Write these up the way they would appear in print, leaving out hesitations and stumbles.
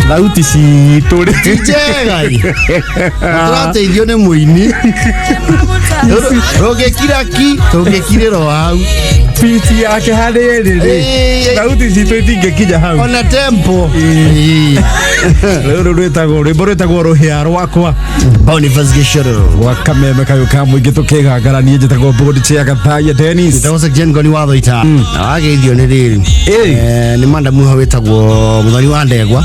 Thauti citũ rĩ. Ti njega ĩ. Tũrateithio nĩ mũini. Rũngĩkira ki, tũngĩkirĩrwo hau. Piti yake harĩ ĩrĩ rĩ. Ĩĩ. Thauti citũ itingĩkinya hau. Ona tempo. Ĩĩ. Rũrũ rwĩtagwo rwĩmbo rwĩtagwo rũhĩa rwakwa. Boniface Gĩcoro. Gwa kameme kayũ ka mũingĩ tũkĩgangara niĩ njĩtagwo Bodi Chair Gathaiya Dennis. Njĩtagwo Section Ngoni wa Thoita. Na wageithio nĩ rĩrĩ. Ĩĩ. Nĩ madamu ho wĩtagwo Mũthoni wa Ndegwa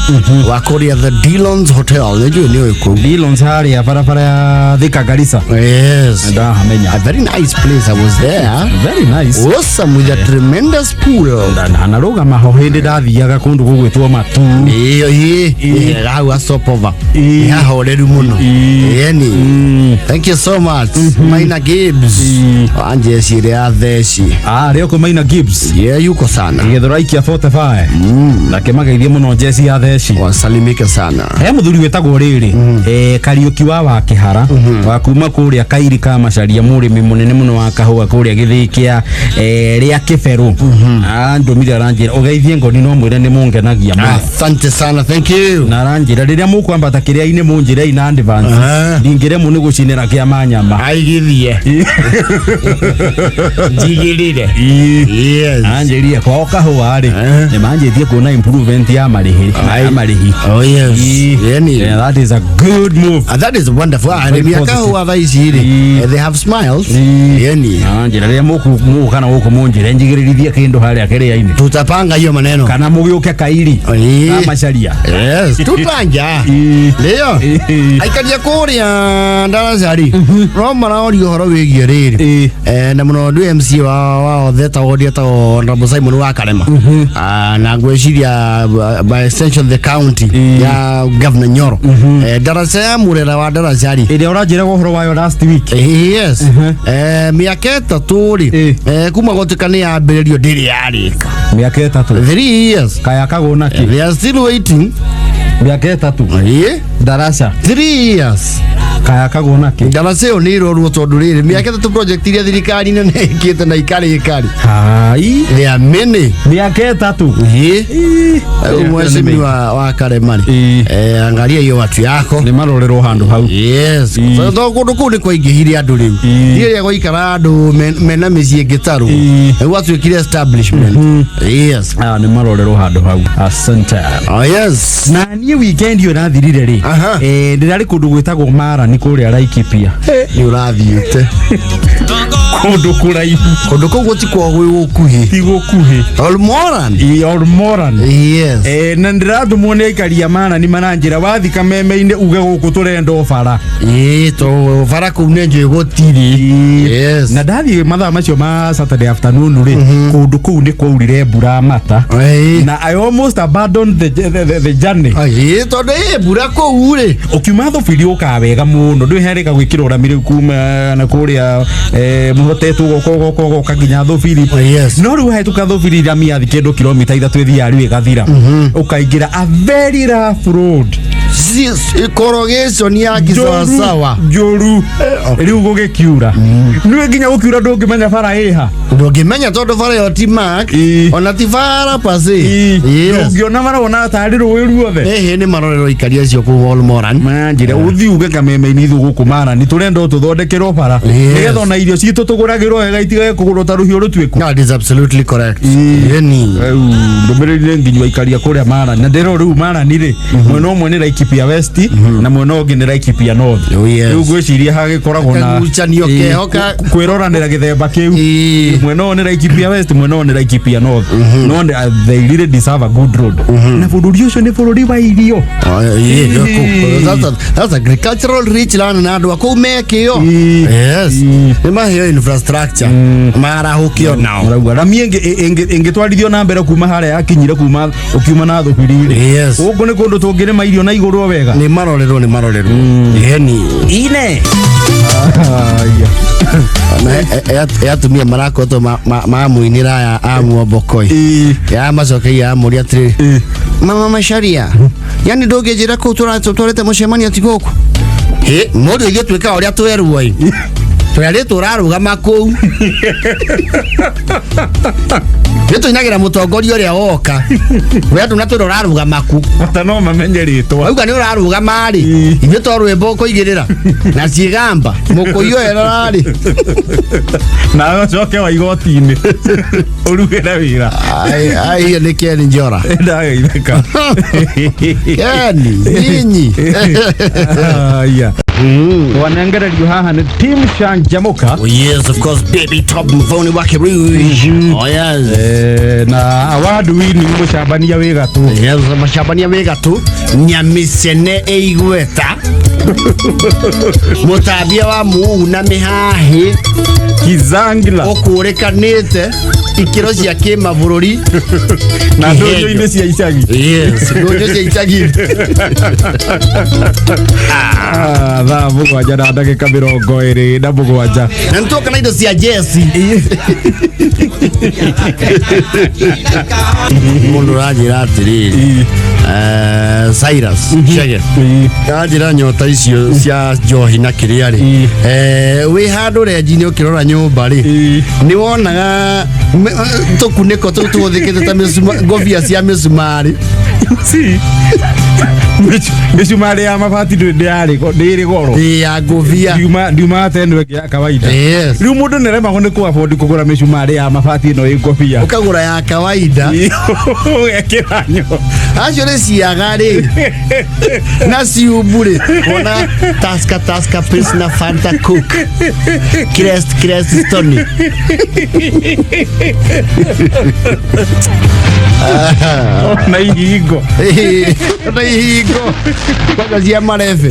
wa kũrĩa The Dillons Hotel. Nĩ njũĩ nĩ ũĩ kũu. Dillons harĩa barabara ya Thika Garissa. Yes. Ndahamenya. A very nice place. I was there. Very nice. Awesome with a tremendous pool. Ndanarũgama ho hĩndĩ ndathiaga kũndũ gũgwĩtwo Matu. Ĩyo ĩ. Ĩ, hau a stopover. Ĩĩ. Nĩ hahoreru mũno. Ĩĩ. Ĩni. Thank you so much. Maina Gibbs. Ĩĩ. Wa jeshi ĩrĩa ya theci. Ah, rĩo kũ Maina Gibbs. Yeah, yuko sana. Gĩthũra ikia 45. Nake mageithie mũno jeci ya theci. Wasalimike sana. He mũthuri wĩtagwo rĩrĩ Kariũki wa Wakĩhara wa kuma kũrĩa Kairi ka Macaria, mũrĩmi mũnene mũno wa kahũa kũrĩa gĩthĩi kĩa rĩa Kĩberũ. Andũmire aranjĩra ũgeithie Ngoni no mwĩre nĩ mũngenagia mũno. Asante sana. Thank you. Na aranjĩra rĩrĩa mũkwambata kĩrĩa-inĩ mũnjĩre in advance ndingĩremwo nĩ gũcinĩra kĩa manyama. Aigithie. Njigĩrĩre. Yes. Anjĩrire kwao kahũa rĩ nĩ manjĩtie kuona improvement ya marĩhi ya marĩhi. Oh yes. Yani. Yeah, that is a good move. And that is wonderful. Arĩmi a positive. kahũa thaa ici rĩ, Ĩĩ. they have smiles. Ĩĩ. Yani. Njĩra rĩrĩa mũgũka na gũkũ mũnjĩre njigĩrĩrithie kĩndũ harĩa kĩrĩa-inĩ Tutapanga hiyo maneno. kana mũgĩũke Kairi Ĩĩ. ka Macaria. Yes, tutanja. Ĩĩ. Leo. Ĩĩ. Aikaria kũrĩa ndaraca rĩ, no maroria ũhoro wĩgiĩ rĩrĩ. Ĩĩ. Na mũno ndũ MC wa othe etagwo ndietagwo Honorable Simon wa Karema. Ah, na ngwĩciria by extension the county ya Governor Nyoro. Ndaraca ya Murera wa ndaraca rĩ. Ĩrĩa ũranjĩraga ũhoro wayo last week. Yes. Mĩaka 3 rĩ, kuma gũtuĩka nĩ yambĩrĩrio ndĩrĩ yarĩka. Mĩaka 3. 3 years. Kayakagwo nakĩ? They are still waiting. Mĩaka 3. Ndaraca. 3 years. Kayakagwo nakĩ? Ndaraca ĩyo nĩ ĩrorwo tondũ rĩrĩ mĩaka 3 project iria thirikari nene ĩkĩte na ikarĩka rĩ. Hai. There are many. Mĩaka 3. Ĩĩ. Rĩu mheshimiwa wa Karema rĩ. Angalia hiyo watu yako. Nĩ marorerwo handũ hau. Yes. Tondũ kũndũ kũu nĩ kwaingĩhire andũ rĩu. Rĩrĩa gwaikara andũ mena mĩciĩ ĩngĩtarwo. Rĩu gwatuĩkire establishment. Yes. Ah, nĩ marorerwo handũ hau. Asante. Oh yes. Na niĩ weekend ĩyo ĩrathirire rĩ, ndĩrarĩ kũndũ gwĩtagwo Marani kũrĩa Laikipia. Nĩ ũrathiĩte. Kũndũ kũraihu. Kũndũ kũu gũtikoragwo gwĩ gũkuhĩ. Ti gũkuhĩ. Olmoran. Ĩ, Olmoran. Yes. Na ndĩratũmwo nĩ aikari a Marani maranjĩra wathi kameme-inĩ uge gũkũ tũrenda ũbara. Ĩĩ, to bara kũu nĩ njũĩ gũtirĩ. Yes. Na ndathiĩ mathaa macio ma Saturday afternoon rĩ, kũndũ kũu nĩ kwaurire mbura mata. Na I almost abandoned the journey. Ĩĩ, tondũ ĩ mbura kũu rĩ. Ũkiuma Thũbiri ũkaga wega mũno ndwĩherĩka gwĩkĩra ũrami rĩu kuma na kũrĩa mũhotetwo ũgoka ũgoka ũgoka nginya Thũbiri. Yes. No rĩu wahĩtũka Thũbiri rami yathi kĩndũ kilomita 3 ĩthiaga rĩu ĩgathira. Ũkaingĩra a very rough road. Corrugation ya kisawasawa. Njũru. Rĩu gũgĩkiura. Nĩwe nginya gũkiura ndũngĩmenya bara ĩha. Ndũngĩmenya tondũ bara ĩyo ti mark ona ti bara pase. Yes. Ndũngĩona bara wona tarĩ rũĩ ruothe. Ĩhĩ nĩ marorerwo aikari acio kũu Olmoran. Manjĩra ũthiĩ uge kameme-inĩ ithuĩ gũkũ Marani tũrenda ũtũthondekerwo bara nĩgetha ona irio citũ tũgũragĩrwo wega itigage kũgũrwo ta rũhiũ rũtuĩku. That is absolutely correct. Yeni. Rĩu ndũmĩrĩri nĩ nginyu aikaria kũrĩa Marani na ndĩrwo rĩu Marani rĩ mwena ũmwe nĩ Laikipia West na mwena ũngĩ nĩ Laikipia North. Oh, yes. Rĩu ngwĩciria hagĩkoragwo na Kagucanio keho ka- kwĩroranĩra gĩthemba kĩu. Mwena ũyũ nĩ Laikipia West, mwena ũyũ nĩ Laikipia North. No they really deserve a good road. Na bũrũri ũcio nĩ bũrũri wa irio. Oh, yeah, yeah, that's agricultural rich land na andũ a kũu mekĩo. Yes. Nĩ maheo infrastructure. Marahũkio nao. Marauga rami ĩngĩtwarithio na mbere kuma harĩa yakinyire kuma ũkiuma na Thũbiri rĩ. Yes. Gũkũ nĩ kũndũ tũngĩrĩma irio na igũrũ o wega. Nĩ marorerwo nĩ marorerwo. Yeni. Ine. Na atumia marakoretwo mamũinĩra aya a muombokoi. Ya macokeria amũria atĩrĩrĩ. Mama Macharia, yani ndũngĩnjĩra kũu tũratwarĩte mũcemanio ti gũkũ? Hĩ, mũndũ ithuĩ twĩkaga ũrĩa twerwo ĩ. Twerĩtwo ũrarũgama kũu. Nĩ tũinagĩra mũtongoria ũrĩa woka. We ndũnatwĩra ũrarũgama kũ. Bata no mamenye rĩtwa. Wauga nĩ ũrarũgama rĩ, ithuĩ to rwĩmbo ũkũigĩrĩra na ciĩgamba mũkũi ũyũ rĩ. Nawe ũcoke wa igoti-inĩ ũrugĩre wĩra. Ai, hiyo nĩ Ken Njora. Ndageithĩka. Ken, nyinyi. Aya. Twanengererio haha nĩ team Canjamũka. Oh yes, of course, baby top mthoni wake Rouge. Oh yes. Na award winning mũcambania wĩ gatũ. Yes, macambania wĩ gatũ nyamicene ĩigweta mũtambia wa muu na mĩhahĩ Kizangila. Ũkũrĩkanĩte ikĩro cia kĩmabũrũri. Na ndũnyũ-inĩ cia icagi. Yes, ndũnyũ cia icagi. Ah, 7:27. Na nĩtwoka na indo cia jesi. Mũndũ ũranjĩra atĩrĩrĩ, Cyrus Chege aranjĩra nyota icio cia njohi na kĩrĩa rĩ, wĩ handũ renji-inĩ ũkĩrora nyũmba rĩ, nĩ wonaga tũkunĩko tũu tũhũthĩkĩte ta ngobia cia mĩcumarĩ. Si. Mĩcumarĩ ya mabati ndĩrĩ ndĩrĩ goro. Ĩ, ya ngobia. Ndiuma ate ĩno ĩngĩ ya kawaida. Rĩu mũndũ nĩaremagwo nĩ kũ afford kũgũra mĩcumarĩ ya mabati ĩno ĩ ngobia. Ũkagũra ya kawaida. Ũgekĩra nyo. Acio nĩ ciaga rĩ na ciumbu rĩ, wona Tusker, Tusker Pilsner, Fanta, Coke, Crest, Crest, Stony. Na ihingo. Na ihingo kwanza cia marebe.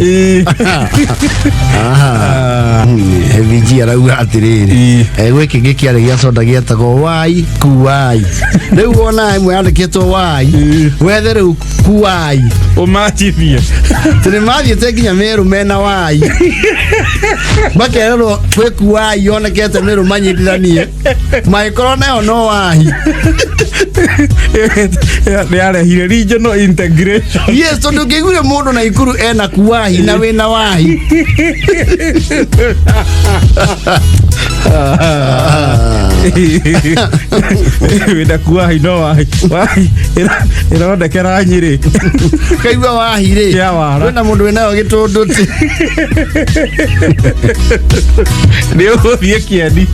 VG arauga atĩrĩrĩ, gwĩ kĩngĩ kĩarĩ gĩa soda gĩetagwo wai kuai. Rĩu wona ĩmwe yandĩkĩtwo wai, wethe rĩu kuai. Ũmachithie. Tondũ mathiĩte nginya Meru mena wai, makererwo kwĩ kuai yonekete Meru, manyitithanie magĩkorwo nayo no wahi. Nĩ yarehire regional integration. Yes, tondũ ũngĩiguire mũndũ na ikuru ena kuahi na wĩna wahi. Wĩna kuahi no wahi wahi ĩrondekera Nyĩrĩ. Kaigua wahi rĩ. Kĩa wara. Kwĩna mũndũ wĩnayo gĩtũndũ ti. Nĩ ũgũthiĩ kĩeni.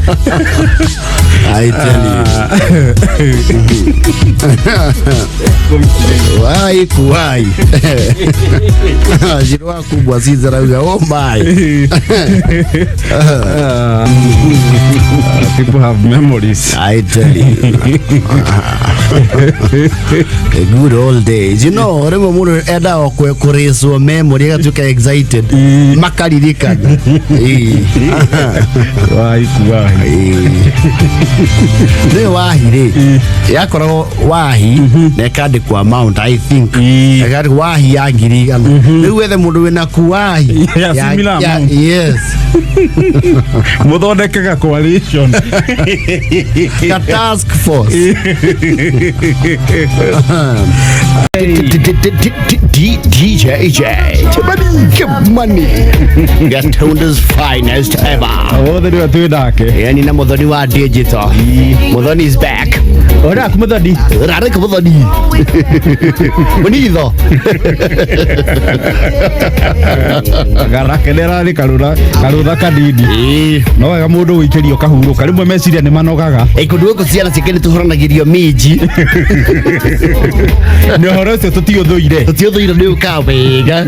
I tell you. Wai kuwai. Shirwa kubwa sizarauga, oh my. People have memories. I tell you. The good old days. Rĩmwe mũndũ endaga kũrĩcwo memory agatuĩka excited. Makaririkana. Ĩĩ. Wahi kuwahi. Ĩĩ. Nĩ wahi rĩ, yakoragwo wahi na ĩkandĩkwo amount, I think. Ĩkandĩkwo wahi ya 1,000. Rĩu wethe mũndũ wĩna kuwahi. Ya similar amount. Yes. Mũthondekega coalition. Ka task force. DJ Money, Gatunda's finest ever. Wothe nĩwe twĩ nake. Yani na Muthoni wa digital. Muthoni is back. Ũraku Muthoni. Rareka Muthoni. Munitho. Garakenera nĩ karũra karũtha kanini. No wega mũndũ gũikĩrio kahurũka rĩmwe meciria nĩ manogaga. Ĩ, kũndũ gũkũ ciana ciake nĩ tũhoranagĩrio minji. Nĩ ũhoro ũcio tũtiũthũire. Tũtiũthũire, nĩ ũka wega.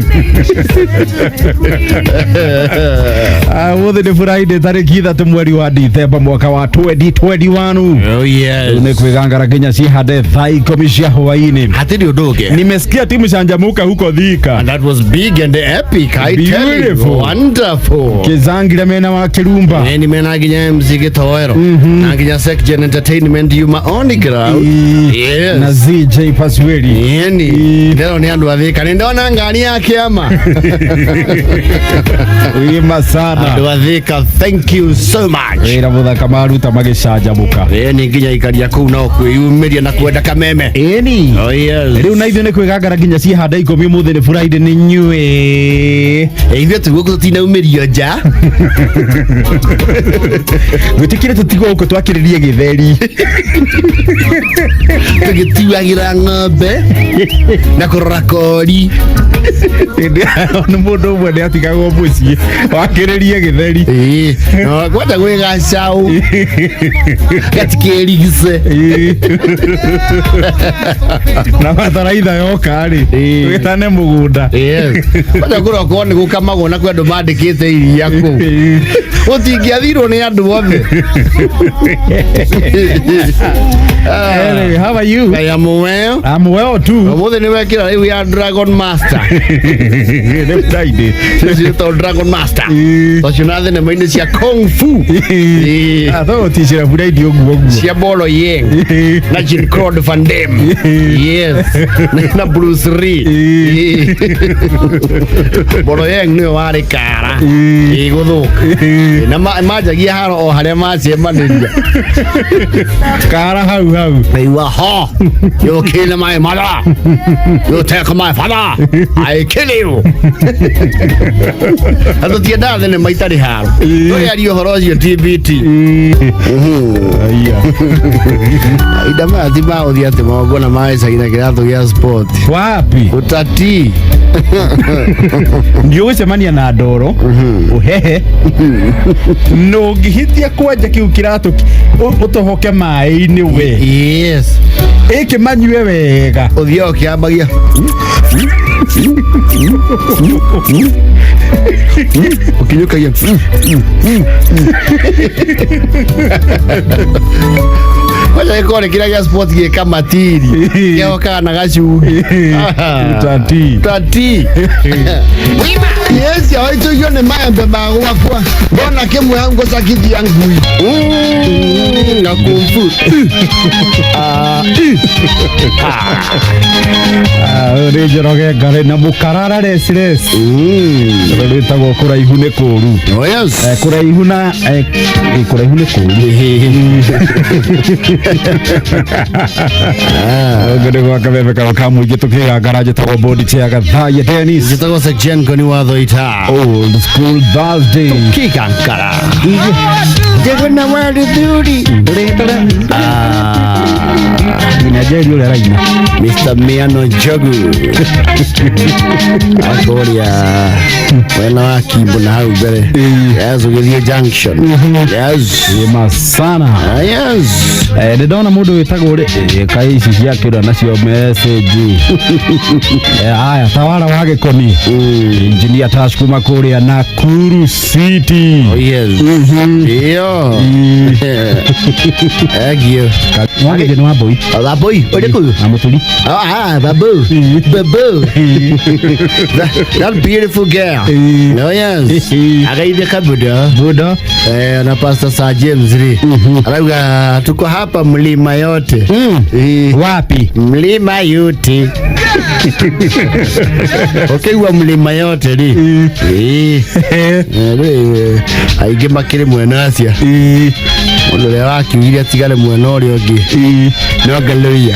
Ũmũthĩ nĩ Friday 3 mweri wa Dithemba mwaka wa 2021. Oh yes. Nĩ kwĩgangara nginya cihande 10:00 cia hwaĩ-inĩ. Hatirĩ ũndũ ũngĩ. Nimesikia timu Canjamuka huko Thika. And that was big and epic, I tell you. Beautiful. Wonderful. Kizangire mena wa Kirumba. Ĩni mena nginya MC Gĩtoero na nginya Secgen Entertainment yuma on the ground. Yes. Na ZJ Pasweli. Ĩni ndero nĩ andũ a Thika, nĩ ndona ngari ya kĩama. Wima sana. Andũ a Thika, thank you so much. Wĩra mũthaka maruta magĩcanjamũka. Ĩni nginya ikaria kũu no kwĩyumĩria na kwenda kameme. Ĩni. Oh yes. Rĩu na ithuĩ nĩ kwĩgangara nginya cihande. Ikũmi ũmũthĩ nĩ Friday nĩ nyuĩ. Ithuĩ tũguo tũtinaumĩrio nja. Gwĩtĩkire tũtigwo gũkũ twakĩrĩrie gĩtheri. Tũgĩtuagĩra ng'ombe na kũrora kori. Hĩndĩ ĩyo nĩ mũndũ ũmwe nĩ atigagwo mũciĩ wakĩrĩrie gĩtheri. Ĩĩ, na kwenda gwĩ gacaũ gatikĩrigice. Na bataraitha yoka rĩ, wĩtane mũgũnda. Yes. Kwenda kũrokwo nĩ gũkamagwo na kwĩ andũ mandĩkĩte iria kũu gũtingĩathirwo nĩ andũ othe. Anyway, how are you? I am well. I'm well too. Ũmũthĩ nĩ wekĩra rĩu ya Dragon Master. Nĩ Friday. Ciĩtagwo Dragon Master. Tondũ na thenema-inĩ cia Kung Fu. Ĩĩ. Ah, to ticira Friday ũguo ũguo. Cia Bolo Yeung na Jean Claude Van Damme. Yes. Na Bruce Lee. Ĩĩ. Bolo Yeung nĩwe warĩ kara. Ĩĩ gũthũka. Na manjagia haro o harĩa macemanĩria. Kara hau hau. They were ho. You kill my mother. You take my father. I kill you. Andũ tiendaga thenema itarĩ haro. Tũrĩaria ũhoro ũcio TBT. Aya. Mahinda maya ti ma gũthiĩ atĩ magongona ma gĩcagi na kĩratũ gĩa sport. Wapi? Ũtati. Ndiũgũcemania na ndoro ũhehe na ũngĩhĩtia kwanja kĩu kĩratũ ũtohoke maĩ-inĩ we. Yes. Ĩkĩ manyue wega. Ũthiaga ũkĩambagia. Ũkinyũkagia. Kwanja gĩkorwo nĩ kĩrĩa gĩa sport gĩ kamatiri. Kĩhokaga na gacungi. Ũtati. Tati. Yes, waitũirio nĩ maembe ma gwakwa. Ndona kĩmwe hau ngũcakithia ngui. Na kung fu. Ah, ũyũ nĩ Njoroge Ngarĩ na mũkarara resires rwĩtagwo kũraihu nĩ kũũru. Oh yes. Kũraihu na kũraihu nĩ kũũru. Ũguo nĩ gwa kabebe karo ka mũingĩ tũkĩgangara njĩtagwo Bodi Chair Gathaiya Dennis. Njĩtagwo Sejenko ni watho ita. Old School Thursday. Kikankara. Njeguna warithuri. Nginya Njeri ũrĩa araina. Mr. Miano Njogu. Akũrĩa mwena wa Kimbo na hau mbere. Yes, ũgĩthiĩ junction. Yes. Wĩma sana. Ah, yes. Nĩ ndona mũndũ wĩtagwo rĩ kaĩ ici ciakĩra nacio message. Aya tawara wa gĩkoni engineer Tash kuma kũrĩa Nakuru City. Oh yes. Iyo. Thank you. Wagĩthĩ nĩ wa mbũi. Baboi, ũrĩkũ? Na mũturi. Ah, babu. Babu. That beautiful girl. Oh yes. Agaithe kabuda. Buda. Na Pastor Sir James Lee. Arauga tuko hapa mlima yote. Wapi? Mlima yote. Ũkĩigua mlima yote rĩ. Rĩ, aingĩ makĩrĩ mwena acia. Mũndũ ũrĩa wakiugire atigare mwena ũrĩa ũngĩ. No Ngalũiya.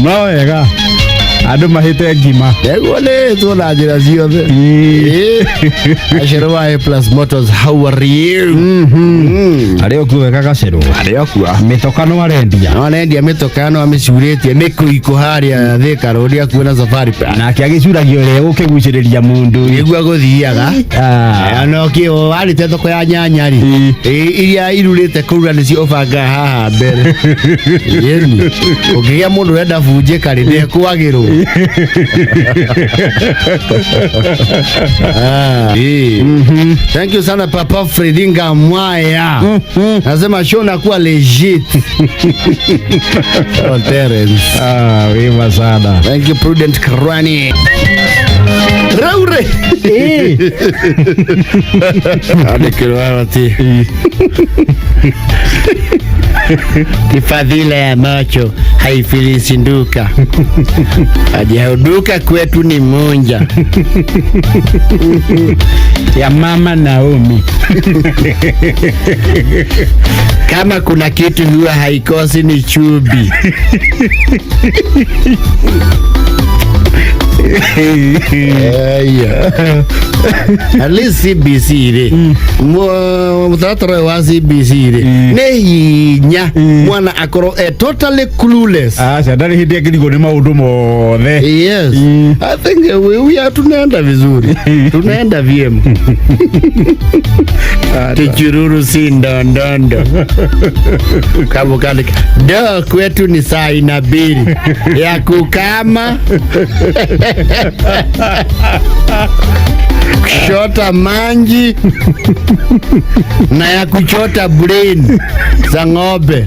No wega andũ mahĩte ngima. Nĩguo nĩ na njĩra ciothe. Gacero wa A Plus Motors, how are you? Arĩa okuo wega gacerwo. Arĩa okua. Mĩtoka no arendia. No arendia mĩtoka no amĩcurĩtie mĩkũikũ harĩa Thika Road hakuhĩ na Safari Park. Nake agĩcuragia ũrĩa gũkĩgucĩrĩria mũndũ. Nĩguo gũthiaga. Ah. No kĩ warĩte thoko ya nyanya rĩ, iria irurĩte kũrura nĩcio ũbangaga haha mbere. Yeni. Ũngĩgĩa mũndũ ũrenda bunjĩka rĩ, nĩekwagĩrwo. Ah. Thank you sana Papa Fredinga Mwaya. Nasema show nakuwa legit. Oh, Terence. Ah, wema sana. Thank you Prudent Karwani. Raure. Andĩkĩrwo ati Fadhila ya macho haifilisi nduka. Ajaduka kwetu ni munja. Ya mama Naomi. Kama kuna kitu huwa haikosi ni chubi. Aya. At least CBC rĩ, mũtaratara ũyũ wa CBC rĩ, nĩ hinya mwana akorwo e totally clueless. Aca, ndarĩ hĩndĩ angĩrigwo nĩ maũndũ mothe. Yes. I think we are tunaenda vizuri. Tunaenda vyema. Tichururu si ndondondo. Kama kale do kwetu ni saa ina mbili ya kukama, kushota manji na ya kuchota brain za ng'ombe.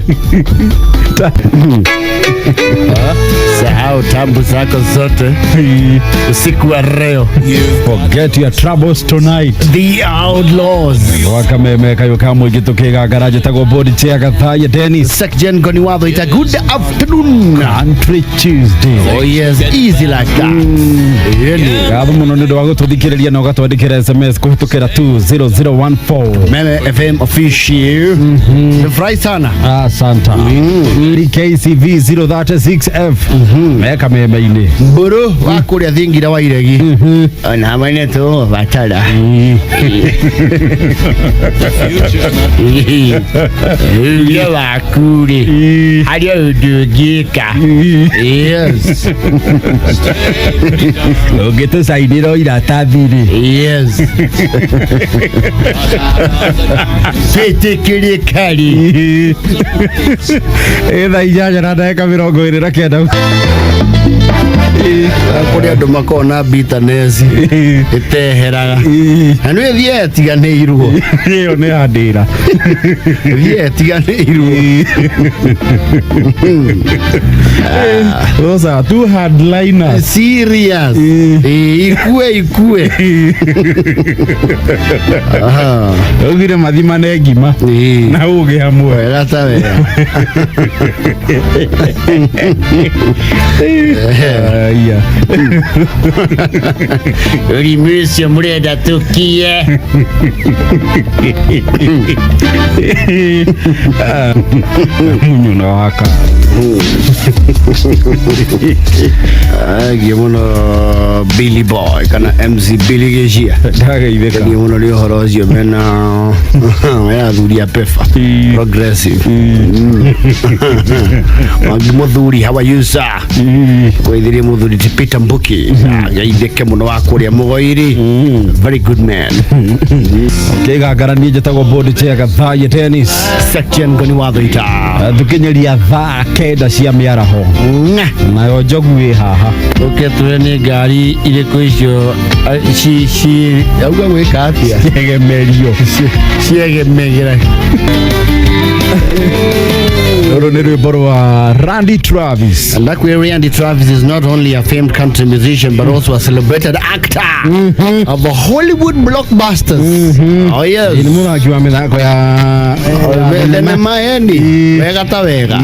Sahau tambu zako zote usiku wa leo. Forget your troubles tonight. The Outlaws. Wakameme kayo ka mũingĩ tũkĩgangara, njĩtagwo bodi chair Gathaiya Dennis. Second Goni Watho ita, good afternoon. Country Tuesday. Oh yes, easy like that. Really. Ngatho mũno nĩ ũndũ wa gũtũthikĩrĩria na ũgatwandĩkĩra SMS kũhĩtũkĩra 20014. Meme FM official. Nifurahi sana. Asanta. KCV 036F meka meme-inĩ. Mburu wa kuria thingira wa iregi. Ona mwene tu batara. Uge waku rĩ, harĩ ũndũ ũngĩka. Yes. Ũngĩtũcainĩra iratathi rĩ. Yes. Twĩtĩkĩrie kari. Ĩ thaa 8:29. Kũrĩ andũ makoragwo na bitterness ĩteheraga na nĩ ĩthiĩ ĩtiganĩirwo. Ĩyo nĩ ya ndĩra. Ĩthiĩ ĩtiganĩirwo. Those are two hardliners. Serious. Ĩ, ikue ikue. Aha. Augire mathimane ngima na ũgĩ hamwe. Wega ta wega. Aya. Ũrimi ũcio mũrenda tũkie. Munyuna waka. Agiĩ mũno Billy Boy kana MC Billy Gĩcia. Ndageithĩka. Ngiĩ mũno nĩ ũhoro ũcio mena ya athuri a PEFA Progressive. Mwangi mũthuri, how are you, sir? Ngũithirie mũthuri ti Peter Mbuki, geithĩke mũno wa kũrĩa Mũgoiri, very good man. Kĩgangara, niĩ njĩtagwo board chair Gathaiya Dennis. Section Ngoni Watho ita. Tũkinyeria thaa 9 cia mĩaraho. Ng'a. Nayo njogu ĩ haha. Ũke tũre nĩ ngari irĩkũ icio ci auga gwĩka atĩa? Kĩgemerio. Ciegemegera. Rũrũ nĩ rwĩmbo rwa Randy Travis. And that way, Randy Travis is not only a famed country musician but also a celebrated actor of the Hollywood blockbusters. Oh yes. Nĩ mũthaki wa mĩthako ya Thenema endi wega ta wega.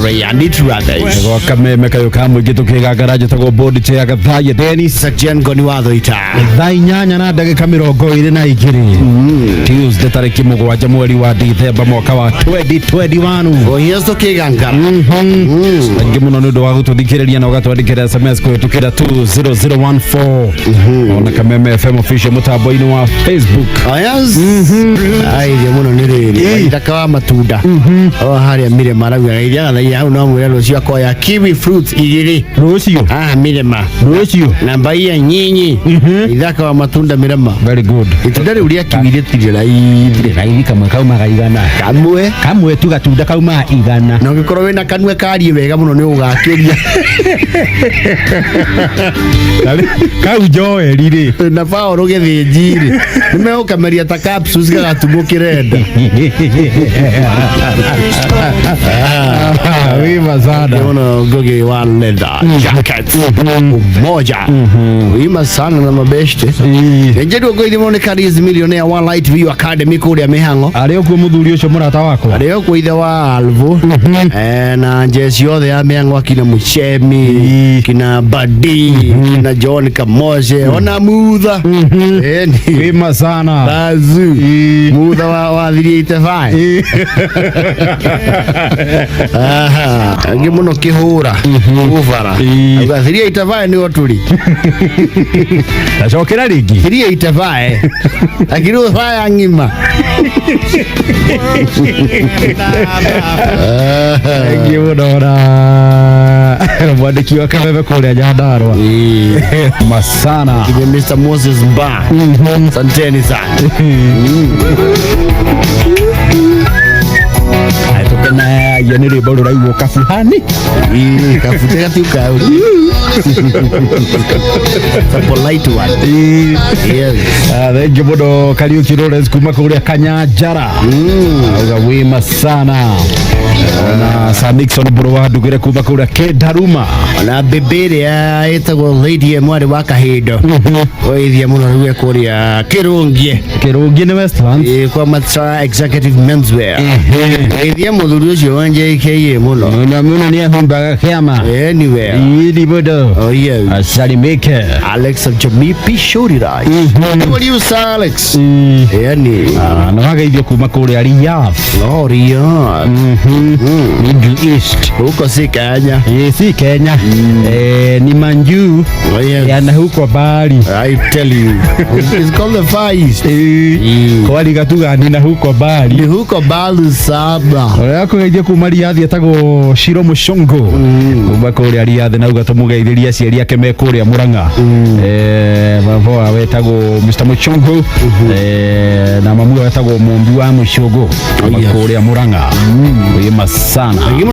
Randy Travis. Gwa kameme kayo ka mũingĩ tũkĩgangara, njĩtagwo board chair Gathaiya Dennis. Section Ngoni Watho ita. Thaa 8:22, Tuesday tarĩki 7 mweri wa Dithemba mwaka wa 2021. Oh yes, tukigangara. Thank you mũno nĩ ũndũ wa gũtũthikĩrĩria na ũgatwandĩkĩra SMS kũhĩtũkĩra 20014, ona Kameme FM official mũtambo-inĩ wa Facebook. Oh yes. Ai mũno nĩ rĩrĩ. Ithaka wa matunda. O harĩa Mirema arauga geithia gathaia hau no mwĩre rũciũ akoya kiwi fruits igĩrĩ. Rũciũ. Ah, Mirema. Rũciũ. Namba iya nyinyi. Ithaka wa matunda Mirema. Very good. Itunda rĩu rĩa kiwi rĩtirĩ raithi. Raithi, kamwe kaumaga 100. Kamwe. Kamwe tu gatunda kaumaga 100. Na ũngĩkorwo wĩna kanua karie wega mũno nĩ ũgakĩria. Kau Joeli rĩ. Na Paũlũ gĩthĩnji rĩ, nĩ megũkameria ta capsules gagatumwo kĩrenda. Wima sana. Mũno Ngugi wa leather jacket moja wima sana na mabeshte njenjeri ngũithi mũno nĩ Karis Millionaire wa Light View Academy kũrĩa mĩhang'o. Arĩ okuo mũthuri ũcio mũrata wakwa. Arĩ okuo ithe wa Alvo. Na njeci yothe ya mĩang'o kina Muchemi, kina Badi, kina John Kamoshe, ona Mutha. Eni. Wima sana. Bazu. Mutha wa 385. Aha, angĩ mũno kĩhũra gũbara. Auga 385 nĩho tũrĩ. Tacokera rĩngĩ. 385 lakini ũbaya ng'ima. Thengiũ mũno na mwandĩki wa kameme kũrĩa Nyandarũa. Masana. Kinya Mr. Moses Mba. Asanteni sana. Tũkenagia nĩ rwĩmbo rũraigwo kabuhani. Kabute gatiuka. It's a polite one. Yes. Thengiũ mũno Kariuki Lawrence kuma kũrĩa Kanyanjara. Auga wĩma sana. Na Sir Nixon Mbũrũ wa Ndugĩre kuma kũrĩa Kendaruma. Ona bebe ĩrĩa ĩtagwo Lady mwarĩ wa Kahindo. Oithia mũno rĩu kũrĩa Kĩrũngie. Kĩrũngie nĩ Westlands. Kwa Matra Executive Menswear. Ithia mũthuri ũcio wa JKA mũno. Mũno mũno nĩ ahumbaga kĩama. Anywhere. Iri mũno. Oh yes. Asalimike. Alex of Jamipi Shorirai. How are you, Sir Alex? Yani. Na wageithio kuma kũrĩa Riyadh. Oh, Riyadh. Middle East. Huko si Kenya. Si Kenya. Ni Manju. Oh, yes. Yana huko mbali. I tell you. It's called the Far East. Kwariga tugani na huko mbali. Ni huko Balu Saba. Ũrĩa kũgeithio kuma Riyadh etagwo Shiro Mushongo. Kuma kũrĩa Riyadh na uga tũmũgeithĩrie aciari ake me kũrĩa Murang'a. Baba wao etagwo Mr. Mushongo. Na mamu wao etagwo Mumbi wa Mushongo. Kuma yes. kũrĩa Murang'a. Wĩma sana. Lakini